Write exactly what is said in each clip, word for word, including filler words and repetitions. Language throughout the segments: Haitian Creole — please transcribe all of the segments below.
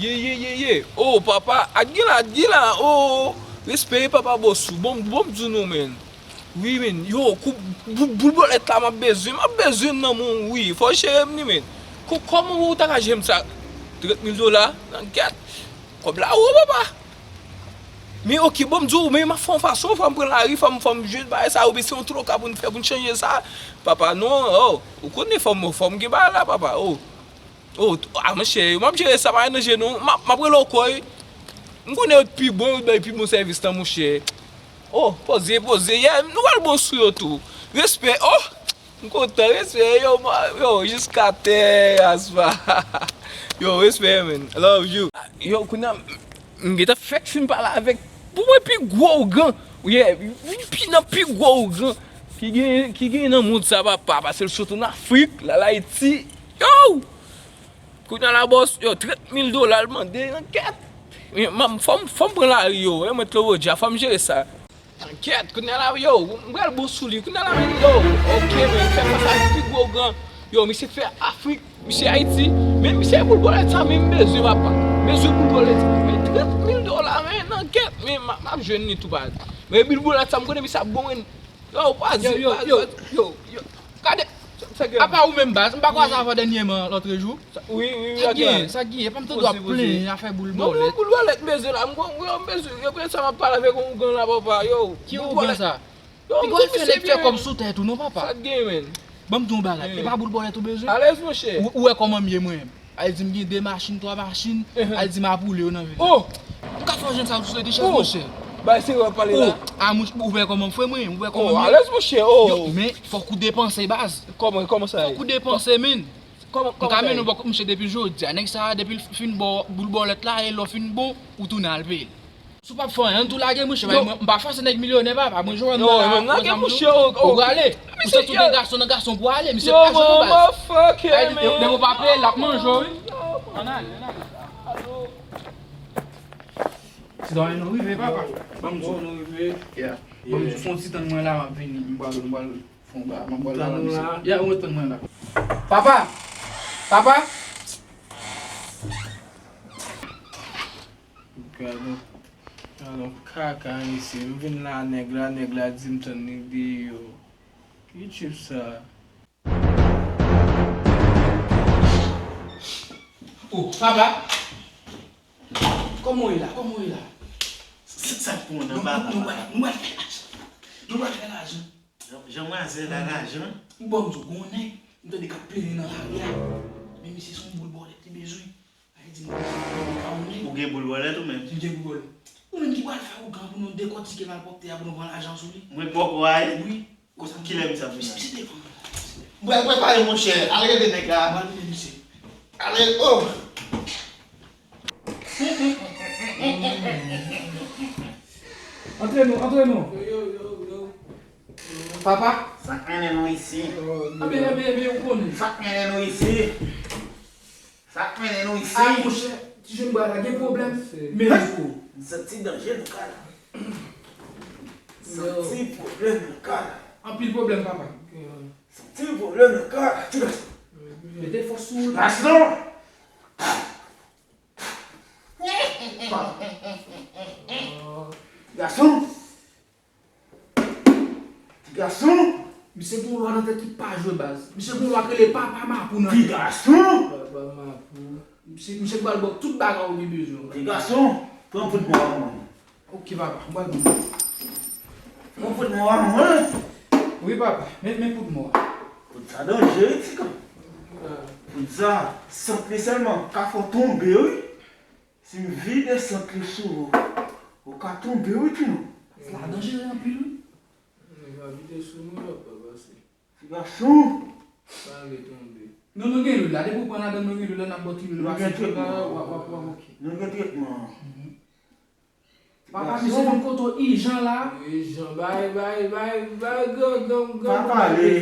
Ye, ye, ye, ye. Oh, papa, Adgila, Adgila, oh, respè, papa Bosou. Bon, bon, m di nou, men. Wi, men. Yo, kou, boul, boul bòlèt la, m ap bezwen, m ap bezwen nan men w, wi. Fò w jere m li, men. Ko-, kòman ou ta ka jere m sa? Trant mil dola? Nan kèt. Kòb la, wo, papa. Men, oke, bon, m di w, men, m ap fè yon fason, fò m pran lari, fò m, fò m jwenn bagay sa, oubyen se yon twoka pou n fè, pou n chanje sa. Papa, non, oh, ou konnen fò m, fò m gen bagay la, papa, oh. Oh, ah, monchè, m ap jere sa, pa ranje non. M ap, m ap rele w ankò, wi. M konnen yo t pi bon, yo t bay pi bon sèvis lan, monchè. Oh, poze, poze, yeah, nou pral bon sou yo tou. Respè, oh, m kontan, respè, yo, m, yo, jiska tè, aspa. Yo, respè, man, love you. Yo, kounye a, m gentan fèk fin pale avèk, pou mwen, pi gwo ougan, yeah, pi nan pi gwo ougan ki gen, ki gen nan mond sa, papa, paske l sot ann Afrik, l al Ayiti, yo! Kounye a la, bòs, yo, trant mil dola l mande, nan kèt. Men, m, fò m, fò m pran lari, yo, e mwen Tlovodja, fò m jere sa. Nan kèt, kounye a la, yo, m pral bon sou li, kounye a la, men, yo, oke, men, fè fas a pi gwo gran, yo, misye fè Afrik, misye Ayiti, men misye boul bòlèt sa, men m bezwen, papa, m bezwen boul bòlèt sa, men trant mil dola, men, nan kèt, men, m, m ap jwenn li tou, baz, men boul bòlèt sa, m konnen misye ap bon, men, Yo, baz, yo, yo, baz, yo, baz, yo, yo. Gade. Sa, sa gen? Apa ou menm, baz, m pa kwaze avè w dènyèman, lòtrejou. Sa, wi, wi, wi, sa gen, sa gen, e pa m tande w ap plenyen afè boul bòlèt. Non, non, boul bòlèt m bezwen la, m gon, yo, m bezwen, yo, prensè m ap pale avèk yon ougan la, papa, yo. Ki ougan sa? Yo, m di misye byen. Pi gwo fè nèg fè kòb sou tèt ou, non, papa. Sa gen, men. Ban m di w yon bagay, e pa boul bòlèt ou bezwen? Alèz, monchè. Ou, ou wè kòman m ye, mwen menm. Al di m gen de machin, twa machin, al di m ap woule yo nan vil la. Oh! M ka fè w jwenn sa sou Sodechèz, monchè. Bay serye w ap pale la. Oh! A, monchè, ou wè kòman m fre, mwen, ou wè kòman m ye. Oh, alèz, monchè, oh! Yo, men, fòk ou depanse, baz. Kòman, kòman sa ye? Fòk ou depanse, men. Kòman, kòman sa ye? M ka mennen w bò kot monchè depi jodi a. Nèg sa a, depi l fin ba w boul bòlèt la, e lè w fin bon, ou tounen al peye l. Si w p ap fè anyen, ann tou lage, monchè, bay mwen, m pa fòse nèg milyonè, papa, mwen jwenn mwen la, lage, monchè, ou prale. Ou santi w gen gason nan gason pou ale, misye pa jwenn ou, baz. Depi w pa peye l, l ap manje w, wi. Ann ale, ann ale. Sitwayen, nou rive, papa. Ban m di w, nou rive. Ban m di w, fè yon ti tann mwen la, m ap vini, m pral, m pral fè yon bagay, m ap pral la, misye. Ya, ou ret tann mwen la. Papa! Papa! Gad on, gad on kaka mesye. M vin la nèg la, nèg la di m tann li deyò. Ki tchip sa? Oh, papa! Kòman w ye la? Kòman w ye la? Sa, sa k pran w nan papa? Nou, nou, nou, nou pral fè lajan. Nou pral fè lajan. Jan, jan manzè la lajan. Ou ban m di w, gon nèg, m tande k ap plenyen nan lari a. Men misye se yon boul bòlèt li bezwen. Ay, di m, ou gen boul bòlèt ou menm? M gen boul bòlèt. Ou menm ki pral fè ougan pou nou dekòtike malpwòpte a pou nou pran lajan sou li? Mwen poko ale. Wi. Kilè misye ap vini? Misye devan mwen la. M pral prepare, monchè. Al rele nèg la. M pral rele misye. Ale, oh! Antre nou, antre nou. Yo, yo, yo, yo. Papa? Sa k mennen nou isi? Ebyen, ebyen, ebyen, ou konnen. Sa k mennen nou isi? Sa k mennen nou isi? Ah, monchè, ti jenn bwa la gen pwoblèm. Men liko. M santi danje nan kay la. Santi pwoblèm nan kay la. Anpil pwoblèm, papa. Santi pwoblèm nan kay la. Ti gason. Mete fòs sou ou la. Gason! Gason! Ti gason! Misye gen yon lwa nan tèt ki pa jwe baz. Misye gen yon lwa ki rele papa mapou nan tèt. Ti gason! Papa mapou. Misye, misye pral ba w tout bagay ou gen bezwen. Ti gason, pran poud mò a mwen. Ok, papa, m pral pran. Pran poud mò a mwen. Wi, papa, men, men poud mò a. Poud sa danje, wi, ti gason. Poud sa, sant li sèlman ka fè w tonbe, wi. Si m vide sant li sou ou, ou ka tonbe wi, Tino. Sa danjere anpil, wi. Nèg la vide sou mwen, l ap pa pase. Ti gason. Pa vle tonbe. Non, nou gen lwil la. Depi w pran ladann, nou gen lwil la, n ap ba w ti lwil. Nou gen tretman. W ap, w ap, w ap, ok. Nou gen tretman. Papa, misye vin kote w ijan la. Ijan, bay, bay, bay, bay, gran, gran, gran, pa pale.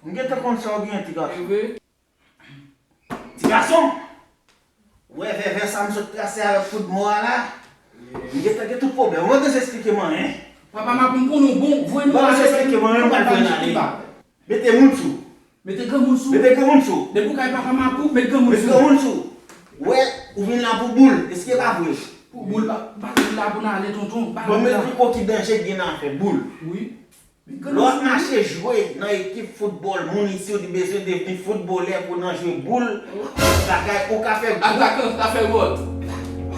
M gentan konn sa w gen, ti gason. Ti gason! Ou wè vèvè sa m sot trase avèk poud mò a la? M gentan gen tout pwoblèm. Ou pa bezwen esplike m anyen. Papa mapou, m konnen w bon, voye nou ale. Ou pa bezwen esplike m anyen, m pral voye n ale. Mete moun sou. Mete granmoun sou. Mete granmoun sou. Depi w kay papa mapou, met granmoun sou. Met granmoun sou. Ou wè, Ou vin la pou boul, èske pa vre? Pou boul, ba- ba nou la pou n ale, tonton. Ba Bon, nou men la. Rico ki danje gen nan afè boul. Wi. Lè w ap mache jwe nan ekip foutbòl, moun isi yo te bezwen devni foutbolè pou nan jwe boul, bagay ou ka fè boul. Atakan ka fè gòl.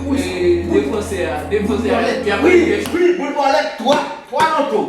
Defansè a, defansè a, y ap Wi, rete. Wi, boul bòlèt, twa, twa lonto.